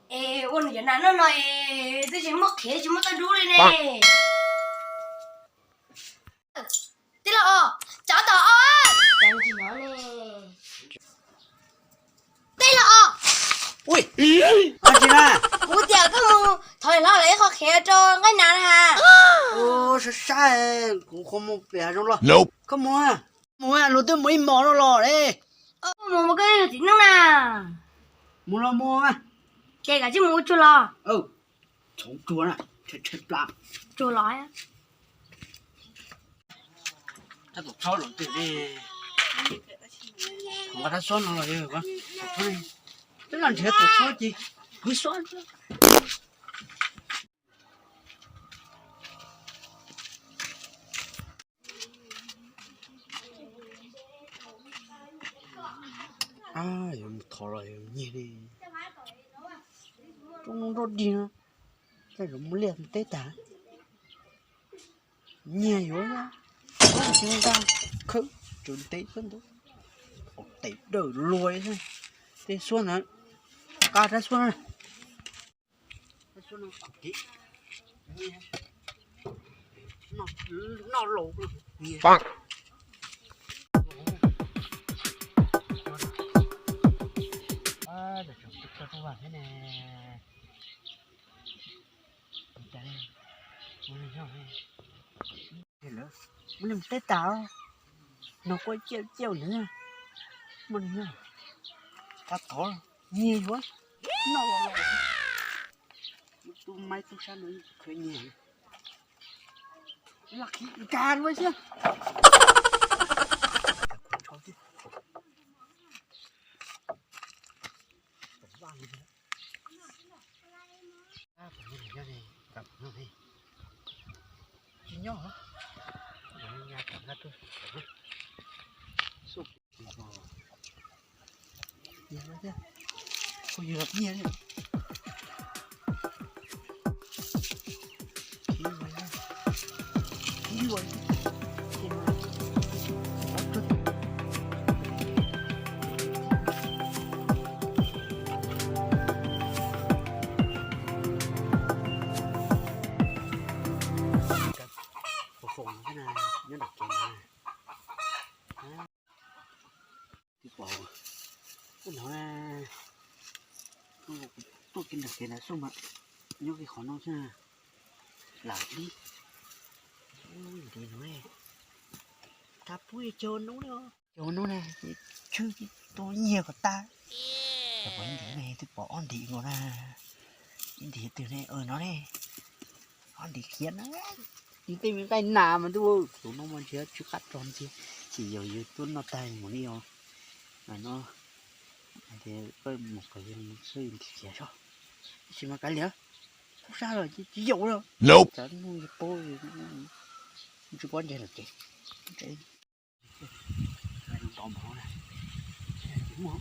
Es ua nws cov nas noj no es twb tsis muaj qhiav tsis muaj toj dub li ne. Tij laug os, tsov tom os. Tij laug os. Ua tsi na? Kuv tias koj mus thov hlob lawv ib qho qhiav rau nqaij nas na. Sab sab, kuv qhuav mus pem hav zoov los. Koj mus, mus luag twb mus ib hmos no los li. Mus mus koj yog txiv neej na. Mus los mus. Ces kav tsij mus ua tsuag los. Txhoov tsuag na, tshee pla. Tsuag los. Tab tom txhob los twg ne. Nqa rab xob no los, twb los nrhiav tus xob ces kwv xob. Yuav mus thov los nyiag li. Rooj noj nroj dig no, tej zaum muaj liaj teb tag. Nyiag yuav, nqa khawb tsuas ntev xwb ntawd. Tes dawm luag li xwb. Tej xuab ntawd, nqa rab xuab na. Noj laus. Muaj li mus teb tas, no kuj ciaj ciaj ntawd, muaj li no, qab thov nyiag yuav noj los, tub maib tub sab no khav nyiag, lam khiv nkag luaj xwb. Tsis nyob, kuv yog nyiaj. Foom foom no nyob nram kev na. Twb pom, ub no, tuaj kiag nram kev ntawd xwb mas nyob kiag qhov no xwb. Lam dib ntiv no, thab pub caug noob li, caug noob na, tshwj tus nyiag kom tag. Cov pom ib ntiv ne twb pom ob ntiv nkaus na. Ib ntiv twg ne, no ne, ob ntiv khiav na. Nws tej me nqaij nas mas ntuj, tus no mas ntshe tsw qab rog ntxiag, ces yog yus tuaj noj tag mus li os. No, hais tias koj mus kom yus mus xwb nti kiag tso, tab sis mas kav liam, tub sab los tsis yaum li. Cov no yus paub, tsis paub ntseg lawm ces. Tov mov na, pom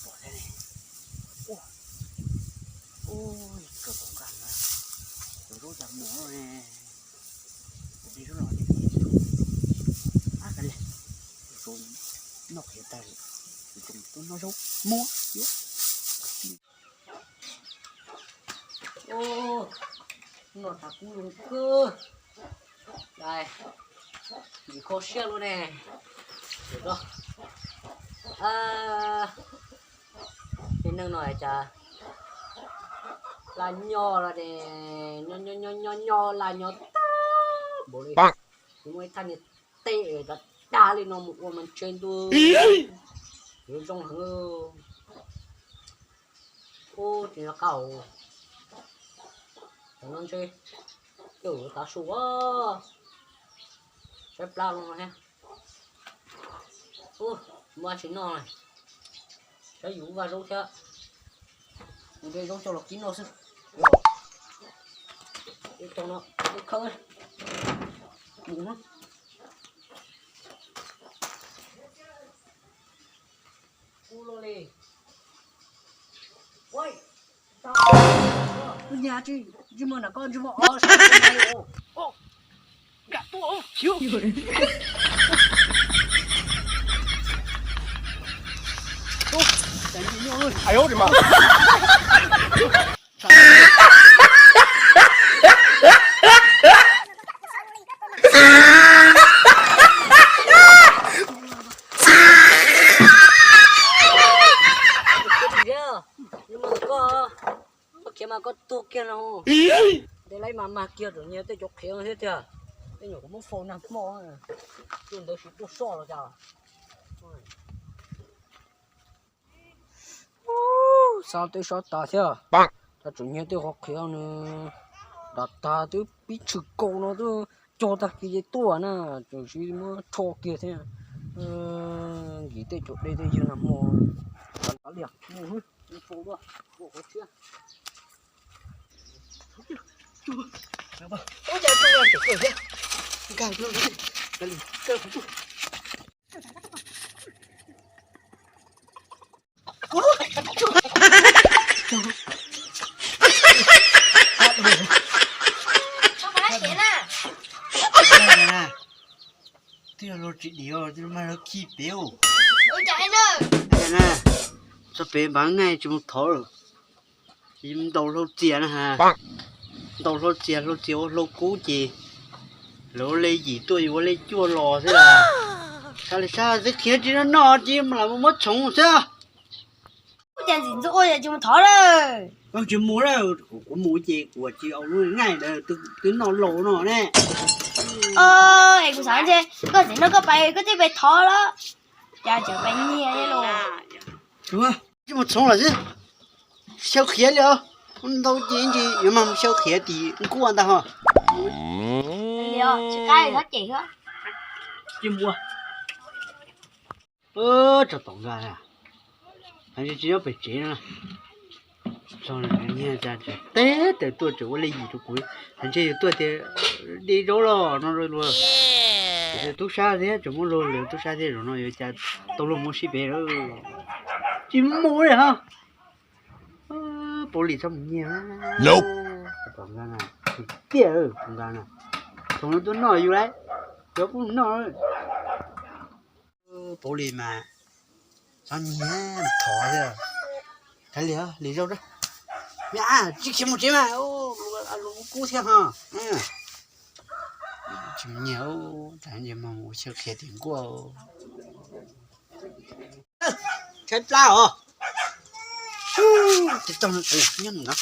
thiab ne. Ua, ua, kawg tom nqaj na, cov zaub cas mos ne. Cov zaub los, ab, kav liam, zaub noj qhiav tag, tsis tau noj zaub mos thiab. Ua, no tas kub zoo kawg. Dais, ntxim kho siab luaj ne. Tej neeg no cas hla nyo los ne, nyo nyo nyo nyo hla nyo tag npaum li. Nws muaj ib thaj niag tej es dag li no mus ua mas ntshe ntuj yuav zoo heev. Ub, tsis nco qab hauv, cov no ntshe coj yuav tav su, saib plab zoo no thiab. Ub, muaj tsis noj, saib yus vaj zaub thiab, mus de zaub coj los kib noj xwb. Ib tog no khawb mus. Ub, nyaj tsis, tsis muaj nram koj ntsej muag os. Nkam tuaj, khiv. Koj khiav mas koj tuag kiag no. Tej laib mas mag kiag, tseem nyiag tej cov qhiav thiab tiag. Tej nyuam kuv muab faus nag hmo, tuaj ntawd tsis tuaj soj los cas. Xav tej sab tas thiab, cov tseem nyiag tej qhov qhiav nws dam tag twb pib tshwm kaus no twb cog tag kis ces tuaj na, tseem siv muab tsho kiag thiab. Nkim tej cov dej tej yawg nag hmo. Mus, mus faus dua, ua qhov tshiab. Ub, cas tuaj tseem kawg thiab. Nkag, nkag, nkag. Twb yog luag tsis dim, twb mas luag khi pem. Txog pem npav ngaij tsis mus thov lawm. Ces mus ntaus hlau txias na ha. Ntaus hlau txias, hlau txias ua hlau kub ces lawv ua lej yim tuaj yuav ua lej cuaj los xwb las. Sab li sab xwb, qhiav tsis noj ces lam mus muab txhoov xwb. Ua cas ntxim ntxub ua cas tsis mus thov lawm. Koj tsis mus lawm, kuv mus ces kuv tsis au lub ngaij ntawd twb noj laus no ne. Es kuv xav ntshe koj txiv nrog koj pais koj thiaj pais thov los. Cas tseem pais nyiag los. Tsis mus txhoov lawm xwb. Xyaw qhiav li os. Ntau ces ntsis yuav mag mus xyaw qhiav tim nkuaj ntag ho. Tsis qab txhob cem xwb. Tsis mus. Tso tom nkag na. Tsis nyob pem tsev no. Txog nyiag cas teb tawm tuaj tseem ua lej yim rau kuv. Ntshe yus tuaj tias de zaub los no luag. Tub sab thiab tseem muab luag lawm, tub sab thiab, zaum no yuav cas tau luag mus sib pem lawm. Tsis mus li ho. Paub li txhob mus nyiag. Tiag, nkag na. Thaum no tuaj noj yus lawm, cov kuj noj. Paub li mas txhob nyiag, thov thiab. Kav liam, liam zaub rau. Tsis khiav mus tsev mas, lus kub thiab ho. Tsis mus nyiag, tas nyiag mas mus xyaw qhiav tim nkuaj. Tshaib plab os. Tsis tau nyob mus no.